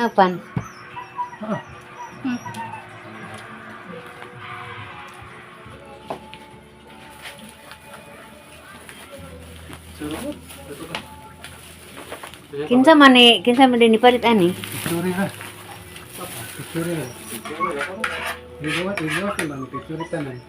Apan. Kinsa man din nipalit ani? Picture ra. Picture ra. Gibuhat, gibuhat bang picture tanan.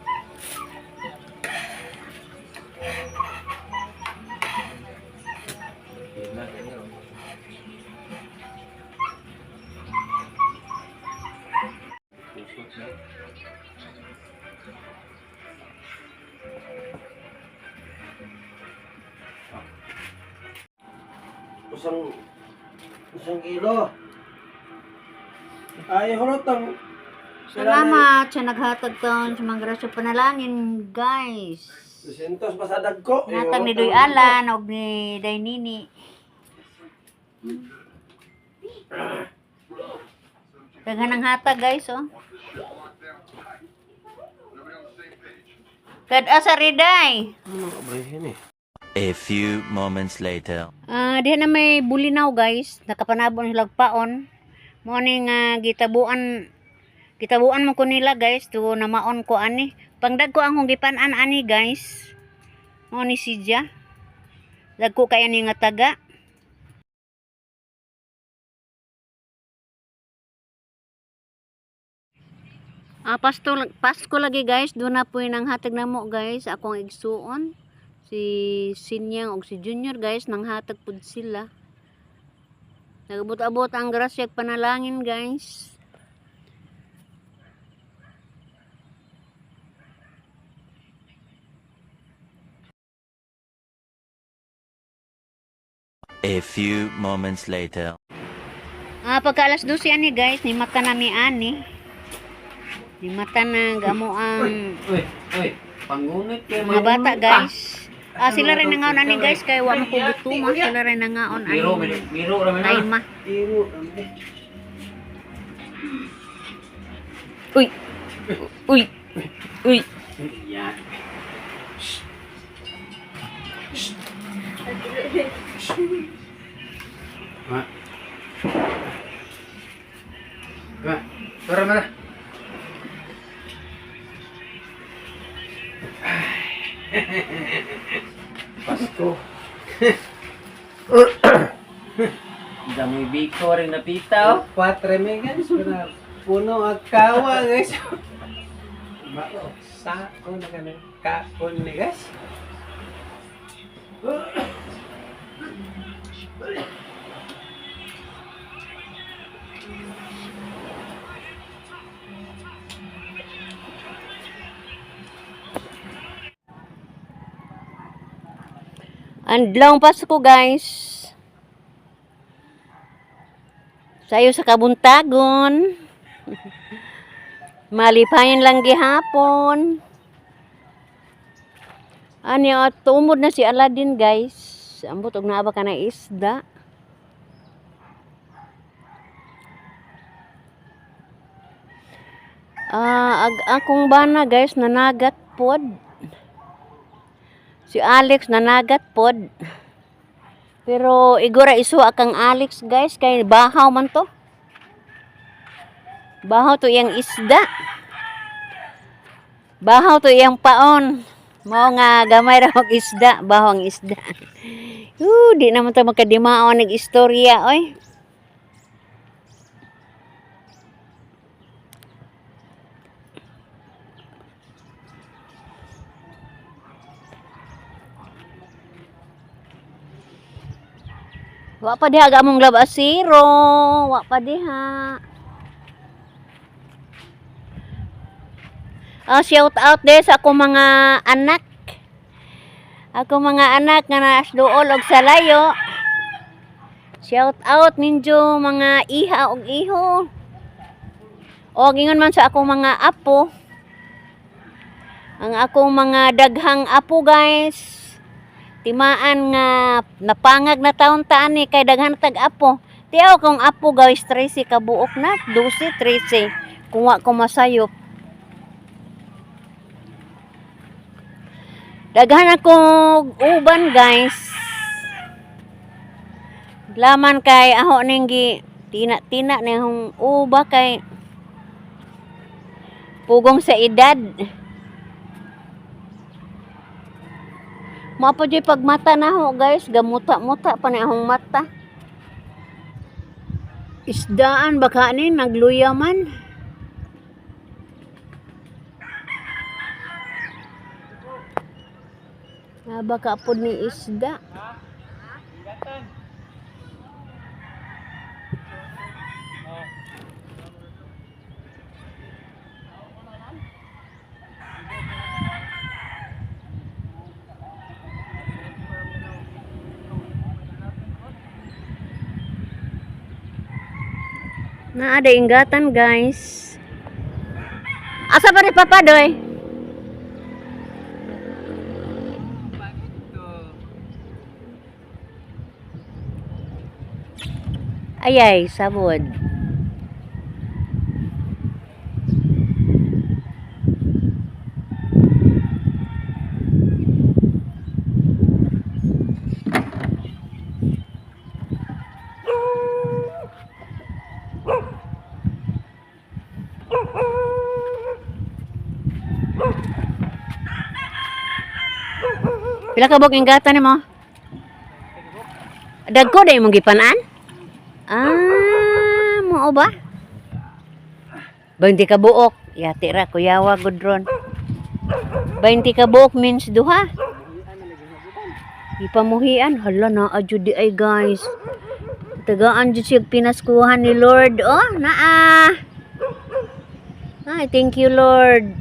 Isang 1 kilo. Ay, hulot ang Salamat sa naghatag taon sa mga grasya panalangin, guys. 200 pasadag ko. Natag ni Doy Alan og ni Dainini. Daghan ang hatag, guys, oh. Kad asa riday. Ano kabrihin eh? A few moments later. Ah, diha na may bulinaw, guys. Nakapanabon sila og paon. Mo ni nga gitabuan gitabuan mo ko nila, guys, to namaon ko ani. Pangdag ko ang kong gipan-an ani, guys. Mo ni siya. Dagko kay ani nga taga. Ah, Pasko, Pasko lagi, guys, doon na po yun ang hatag na mo, guys. Akong igsuon. Si Sinyang og si Junior, guys, nanghatag pud sila. Nagabot-abot ang grasya ug panalangin, guys. A few moments later. Ah, pagka alas 12 ani, guys, ni mata na mi ani. Ni mata na gamo ang Uy, uy, pangunit kay mga bata, guys. Ah, sila rin nangaon ani, guys, kay wa mo ko gutuma, sila rin nangaon ani. Miro, miro ra man. Time. Tiro. Uy. Uy. Uy. Yan. Ma. Ma, tara na. Pasko. Dami biko rin napita oh. Patre me guys, para puno ang kawa, guys. Ba, sa ko na kami kaon ni guys. Andlong Pasko, guys. Sayo sa kabuntagon. Malipayin lang gihapon. Ani at tumod na si Aladdin, guys. Ambot og naa ba ka na isda. Ah, ag akong bana, guys, nanagat pod. Si Alex nanagat pod. Pero igora isuwa kang Alex, guys, kay bahaw man to. Bahaw to iyang isda. Bahaw to iyang paon. Mao nga gamay ra og isda, bahaw ang isda. Di naman ta makadimaon ng istorya oy. Wa pa diha gamong labasiro, wa pa diha. Ah, shout out de sa akong mga anak. Ako mga anak nga naasduol og salayo. Shout out ninyo mga iha og iho. O ingon man sa akong mga apo. Ang akong mga daghang apo, guys. Timaan nga napangag na taon taan ni kay daghan tag apo. Tiyaw kong apo, guys, 13 ka buok na, 12, 13. Kung wa ko masayop. Daghan ako uban, guys. Laman kay aho ning gi Tina-tina na yung uba kay pugong sa edad. Mao pa jud pagmata na ho guys, gamuta-muta pa na akong mata. Isdaan baka ni nagluya man. Ah, baka po ni isda. Naa da ingatan guys. Asa pa ni Papa doy? Ayay, sabod. Pila ka buok ingatan nimo? Dagko day imong gipanan? Ah, mao ba? 20 ka buok. Yati ra kuyawa gud ron. 20 ka buok means duha. Ipamuhian hala naa jud di ay guys. Tagaan jud siya pinaskuhan ni Lord. Oh, naa. Ay, thank you Lord.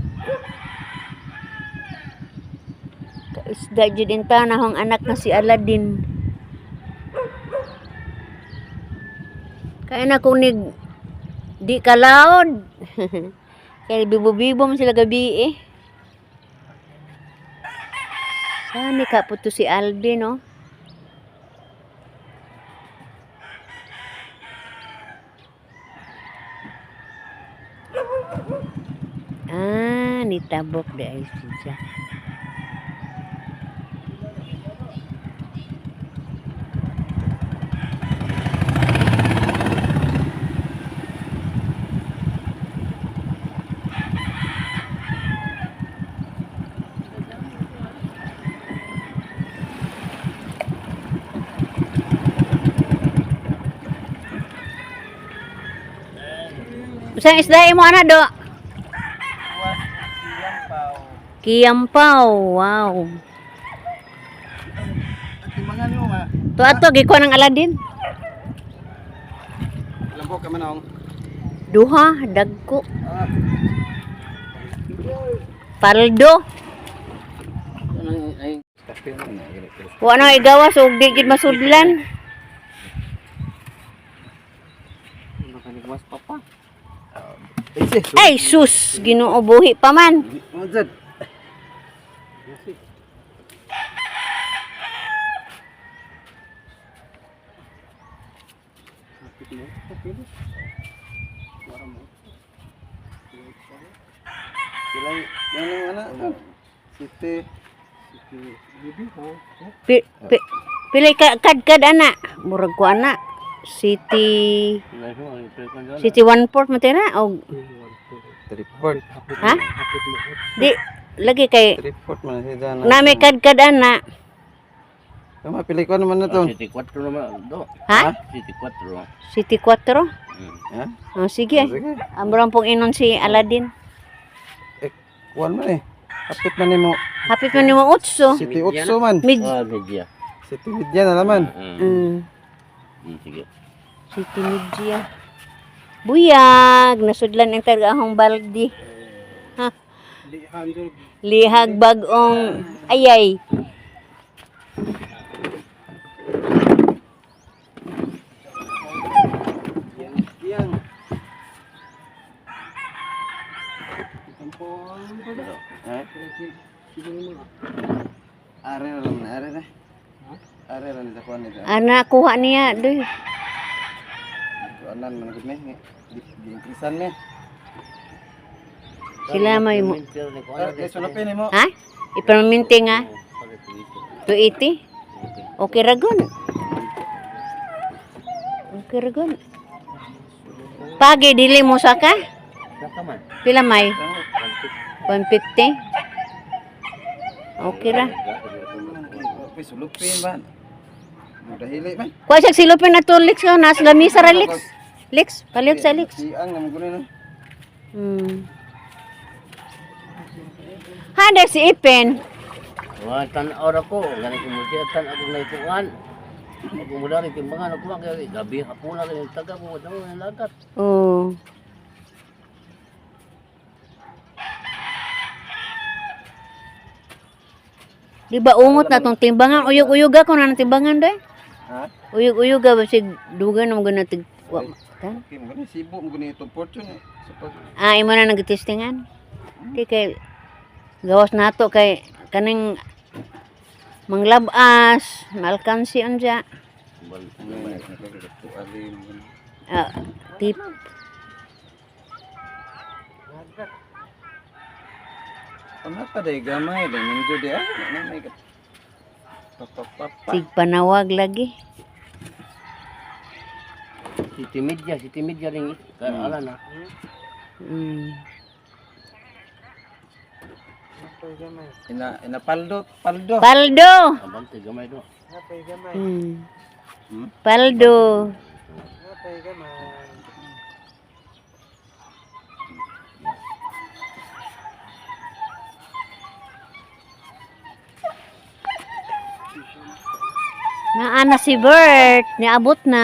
Kaisda jud inta na akong anak na si Aladdin. Kaya na kung nig di ka loud. Kaya bibo-bibo man sila gabi eh. Saan ni ka po to si Alvin, no? Ah, nitabok di ay siya. Saan isda mo ana do? Kiyampaw. Wow. Timbangan mo ma. To ato gikuha ng Aladdin. Lambok ka man Duha dagko. Paldo. Wa na igawas og di gid masudlan. Makanigwas pa pa. Ay sus, Ginoo buhi pa man. Mozart. Ilang yan ang ano? City. Pi, pi, pilay ka kadkad ana. Murag ko ana. City City 1/4 man tira og Triport. ha? Di lagi kay Triport man siya dyan. nami kadkad ana. Tama, pili ko naman na to. City 4 naman do. Ha? City 4. City 4? Ha? Oh, sige. Sige. Amrong pong inon si Aladdin. Eh, kuwan man eh. Kapit man nimo. Hapit man nimo 8. City 8 man. Mid Ah, media. City Media na naman. Sige. City Media. Buyag, nasudlan ang targa ahong baldi. Ha. Lihag bagong ayay. Yan. Ha? Are na lang na, are na. Are ra nito kuan nito. Ana kuha niya doy. Kuanan man gud me. Gi-increasean me. Sila may mo. Ah, eh, sulapin nimo. Ha? Ipaminti nga. 280. Okay ra gun. Okay ra gun. Pagi dili mo saka? Saka man. Pila may? 150. Okay ra. Uy, sulupin ba? Mudahili man. Kuha siya silupin na to, Lex. Oh, nasa lamisa ra, Lex. Lex, palit sa Lex. Siang naman ko na. Handa si Ipin. Wa tan-aw ra ko, gani ko mo siya tan ako naikuan. Ako mo dari timbangan ako kay gabi hapon na rin taga ko daw ang lagat. Oh. Di ba ungot na tong timbangan? Uyog-uyog ako na ng timbangan doy. Ha? Uyog-uyog ba sig dugan na mo tig wa ta? Okay, mo gani sibo mo gani itong fortune eh. Sa pag Ah, imo na nagtestingan. Di kay gawas nato kay kaning manglabas, malkansi unja. alim. Ah, tip. Ano pa day gamay day minggo di ah. Na may ka. Papapapa. Sig panawag lagi. City media ring ala na. Ina ina paldo, paldo. Paldo. Abante gamay do. Paldo. Naa na si Bert, niabot na.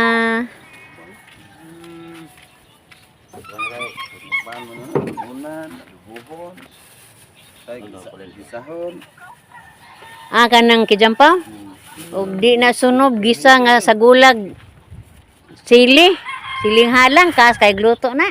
Ban mo na, unan, buhon. Tay gisahon. Ah, kanang kijampa? Og di na sunob gisa nga sa gulag. Sili. Siling halang kas kay gluto na.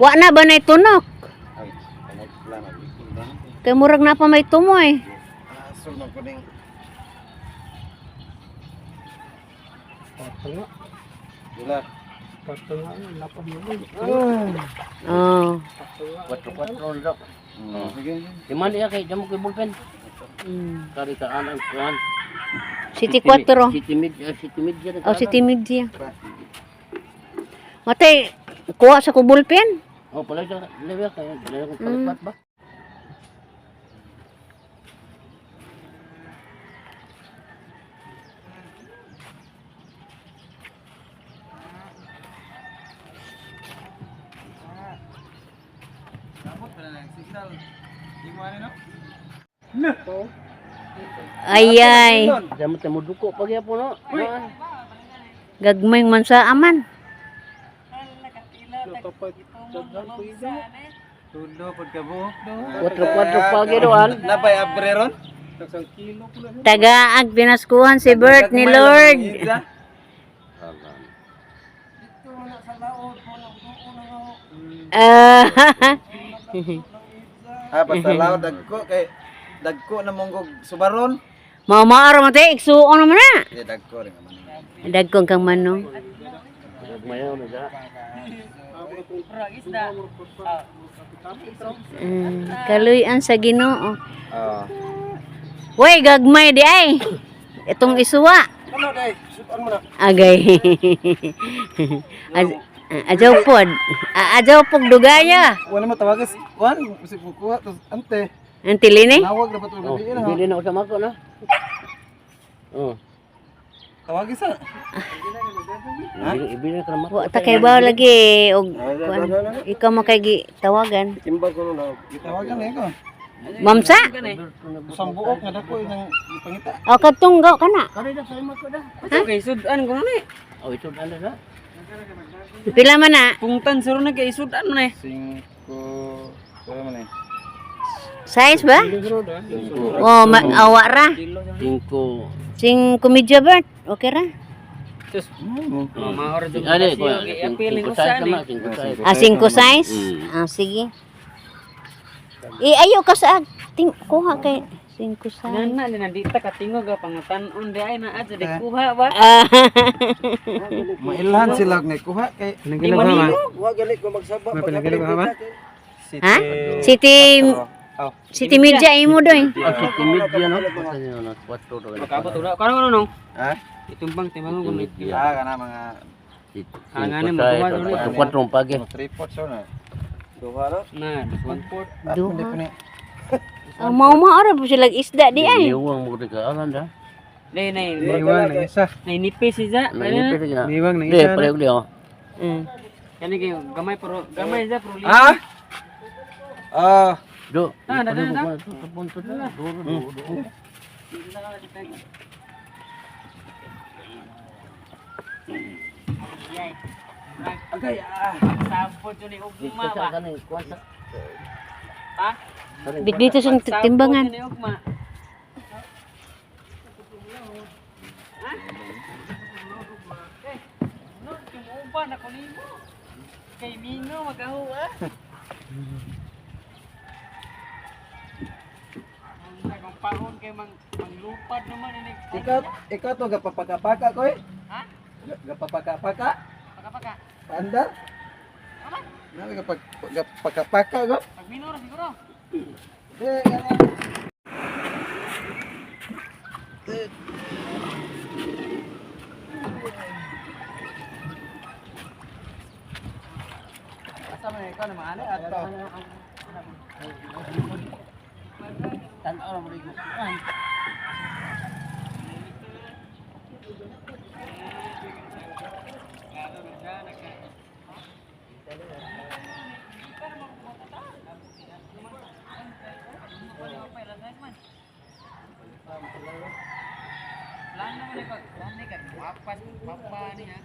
Wa na ba na tunok? Ay, kanay plan ang ikon ba? Kay murag na pa may tumoy. Asol man ko ning Patunga. dula. Patunga na pa mo. Oh. Kwatro kwatro do. Sige. Timan iya kay damo kay bullpen. Kari ka anang kuan. City 4. City media ring. Oh, City Media. Matay, kuha sa kubulpen. Oh, pala siya lewe kay dili ko palipat ba. Sabot pa na signal. Di mo ano no? Ayay, Damo tamo duko pagyapon no. gagmay man sa aman. Tulo pud ka buhok do. Kwatro kwatro pagi do an. Nabay abre ron? Tagaag pinaskuhan si Bert ni Lord. Ah, Ah, basta law dagko kay dagko na monggog subaron. Mamaaro man tayo, igsuon naman na. Di dagko rin man. Dagkong kang manong. Mayaw na da. Kaluyan sa Ginoo. Ah. Wey, gagmay di ay. Itong isuwa. Ano day? Sutan mo na. Agay. Ajaw pod. Ajaw pog dugaya. Wala mo tawagas. Wan, si kuha tos ante. Ang tilini? Nawag na pa to Oh, gabi na. dili na usam ako na. Oh, Tawagi sa. ibili ka naman. Wa ta kay baw lagi og kuan. Ikaw man kay gi tawagan. Timbag ko na. Gitawagan na ko. Mamsa? Usang buok nga dako nang gipangita. O kadtong gaw kana. Kari na sa imo ko da. Okay, sudan ko na ni. Oh, ito na na. Pila man na? Pungtan suro na kay sudan mo na. Singko. Pila man eh? Size ba? Oh, awa ra. Cinco. Sing komedya Bert. Okay ra. Sus, maor jud Ano, kasi ang feeling ko sa ni. Cinco size. Ah, 5 size? Ah, sige. Eh, ayo ka sa ting kuha kay 5 size. Nana nandita katingog ah, pangatan-on di ay naa di kuha ba. Ah, Mailhan sila og kuha kay Pinagilog ha ma. Wa gali ko magsaba. May pinagilog ha ma. Ha? City Oh. City Media imo doy. Ah, city media no. Basta niyo na 4 do. Makabot ula. Karon ano nong? Ha? Itumbang timbangon ko Media. Ah, kana mga Hanganin mo, kuha doon eh. Kwatro pagi. 3 pots na. Duha ro. Na, 1 port. Duha. Ang mao ra po sila isda di ay. Liwang mo ka alam da. Nay nay. Niwang na isa. Nay nipis siya. Nay nipis na. Niwang na Di isa. pareho di oh. Mm. Kani kayo gamay pero gamay siya pero Ah? Ah, Do. Ah, da, da, da. Punto da. Do do do. Sabot yun ni ugma ba. Ha? Bitbito sa timbangan. Sabot yun ni ugma. Ha? Eh, no, tumuuban ako nimo. Kay Mino magaho ah. Ang akong paon kay mang manglupad naman ini. ikaw ikaw to gapapaka-paka koy. Ha? Gapapaka-paka. Paka-paka. Paandar. Na gapapaka-paka go. Pag Mino ra siguro. Di kana. Asa man ikaw na maani ato. Tan-aw ra mo rin. Plan naman ni pag plan ni kag papas papa ni ha.